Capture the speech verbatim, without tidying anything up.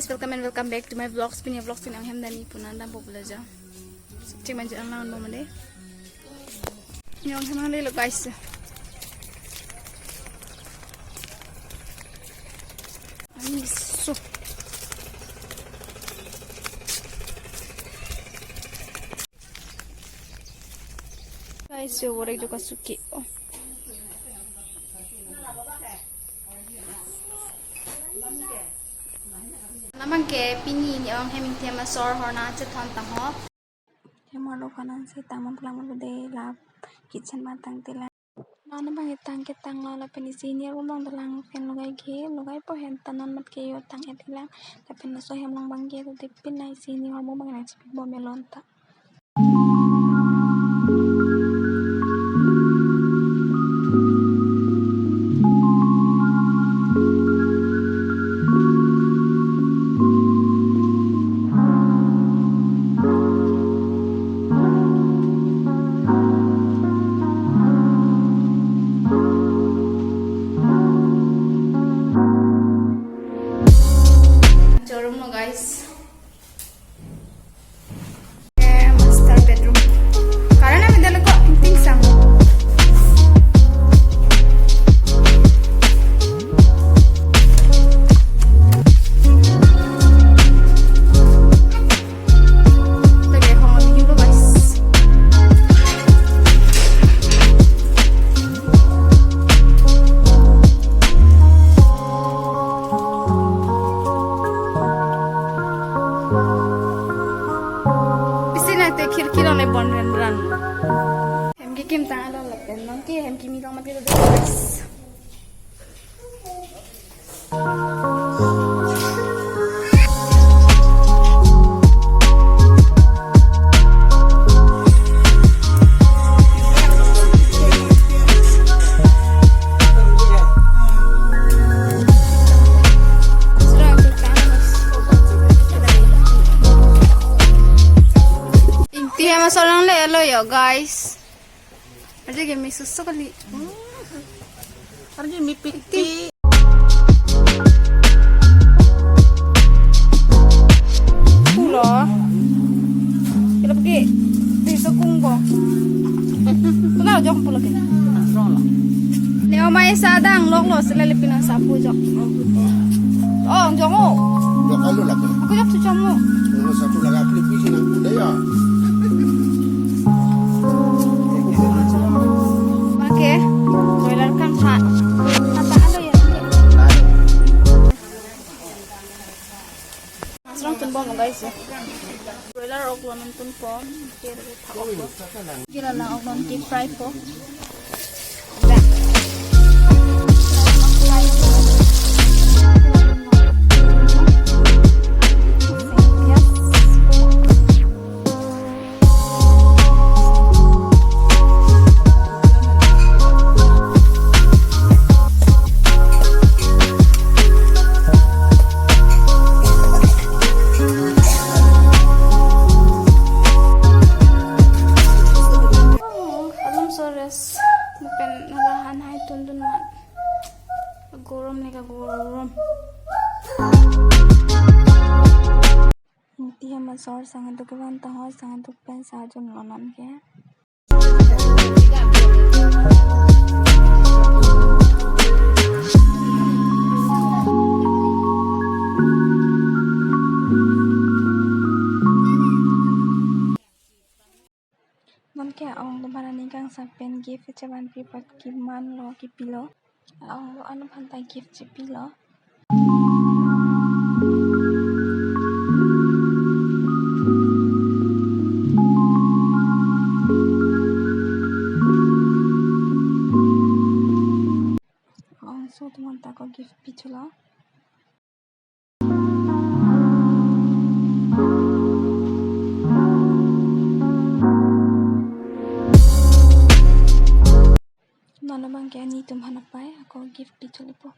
Welcome and welcome back to my vlogs. Pini vlogs pini ang hem dani punan dam popular ja. Sukti manjang lang mo mande. Ni ang hem dani lo guys. Ani so. Guys, yo borek jo kasuki. Oh. Labang ke pini ni ong hem Ingti Hem asor horna chethon tang ho. Hem arlo kanan si tang mong plang mong de lap kitchen ma tang tila. Labang ke tang ke tang lo lapen isi ni arlo long dalang pen logai ke logai po hen ta non mat ke yo tang et ilang lapen laso hem long bang ke to de pin nai si ni hormu bang nai si bom melon ta. Showroom lo guys. Eh, master bedroom. Karena benda leko penting sang. Lagi hong lagi dulu, guys. Isi nang te khirki along le bon ren ran. Hem kekim tang along lapen non ke hem kimi long mati do. Ingti Hem asor nangle lo yo guys. Arje ke mi susu kali. Arje mi pikti. Pulo. Kira pagi di sukung ko. Kuna jok pulo ke. Ne omai sadang lok lo sila lipina sapu jok. Oh, jok mo. Jok alu lagi. Aku jok su jok mo. Jok satu lagi aku lipi sini aku daya. Oke, broiler kangtha. Kangtha alo ya. Masrong tunbom guys. Broiler ok lo nonton pom. Kira la ok non deep fry po. Alum sores, pen nalahan hai tundun mat. Gorom ni ka gorom. Ingti Hem asor sang aduk kevan taho, sang aduk pen sa jun lo non ke. Non ke ong do barani kangsa pen gift chevan pi pat kiman lo kipilo. Ong lo anu phan ta gift chepilo. Ong so tuman ta ko gift pichulo. Non abang ke ani tum hanapai ako gift pichuli po.